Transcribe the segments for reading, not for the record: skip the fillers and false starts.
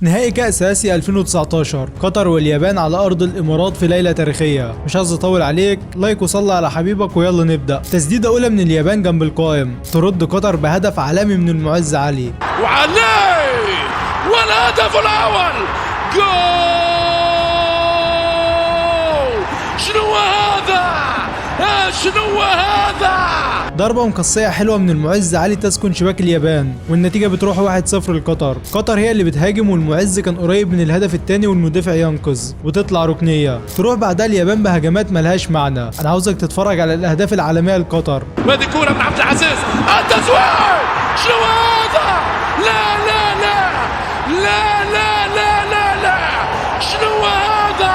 نهائي كأس آسيا 2019، قطر واليابان على أرض الإمارات في ليلة تاريخية. مش عايز أطول عليك، like وصلي على حبيبك ويلا نبدأ. تسديدة أولى من اليابان جنب القائم، ترد قطر بهدف عالمي من المعز علي. وعلي والهدف الأول، جول! شنو هذا؟ شنو هذا؟ ضربة مقصية حلوة من المعز علي تسكن شباك اليابان، والنتيجة بتروح 1-0 لقطر. قطر هي اللي بتهاجم، والمعز كان قريب من الهدف الثاني والمدافع ينقذ وتطلع ركنية. تروح بعدها اليابان بهجمات ملهاش معنى. انا عاوزك تتفرج على الاهداف العالمية لقطر. وهذه كرة من عبد العزيز، التسويق! شنو هذا؟ لا لا لا لا لا لا لا لا، شنو هذا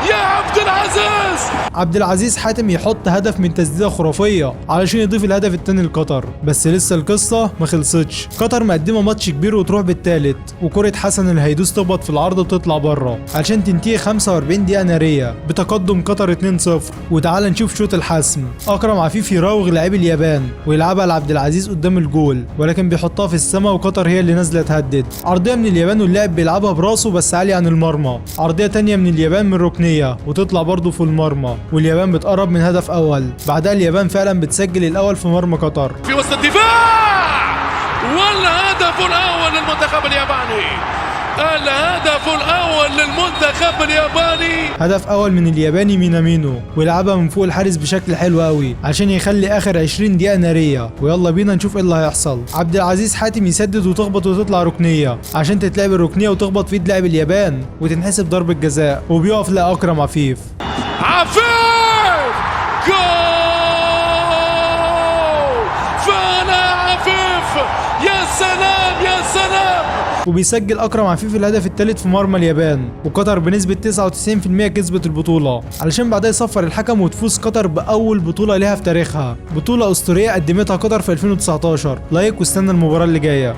يا عبد العزيز؟ عبد العزيز حاتم يحط هدف من تسديده خرافية علشان يضيف الهدف الثاني لقطر، بس لسه القصة ما خلصتش. قطر مقدمه ماتش كبير وتروح بالثالث، وكره حسن الهيدوس تخبط في العارضة وتطلع بره علشان تنتهي 45 دقيقة نارية بتقدم قطر 2-0. وتعال نشوف شوط الحسم. اكرم عفيف يراوغ لاعبي اليابان ويلعبها لعبد العزيز قدام الجول، ولكن بيحطها في السماء وقطر هي اللي نازله تهدد. عرضية من اليابان واللاعب بيلعبها براسه بس عالية عن المرمى. عرضية تانية من اليابان من ركنيه وتطلع برضه في المرمى، واليابان بتقرب من هدف اول. بعدها اليابان فعلا بتسجل الاول في مرمى قطر. في وسط الدفاع، والهدف الأول للمنتخب الياباني، الهدف الأول للمنتخب الياباني. هدف اول من الياباني مينامينو، ويلعبها من فوق الحارس بشكل حلو قوي عشان يخلي اخر 20 دقيقة نارية. ويلا بينا نشوف ايه اللي هيحصل. عبد العزيز حاتم يسدد وتخبط وتطلع ركنيه عشان تتلعب الركنيه وتخبط في ايد لاعب اليابان وتنحسب ضربه جزاء، وبيقف لا اكرم عفيف. عفيف، جول! فانا عفيف، يا سلام يا سلام. وبيسجل اكرم عفيف الهدف الثالث في مرمى اليابان، وقطر بنسبة 99% كسبت البطولة، علشان بعدها يصفر الحكم وتفوز قطر باول بطوله لها في تاريخها، بطوله اسطورية قدمتها قطر في 2019. like واستنى المباراة اللي جاية.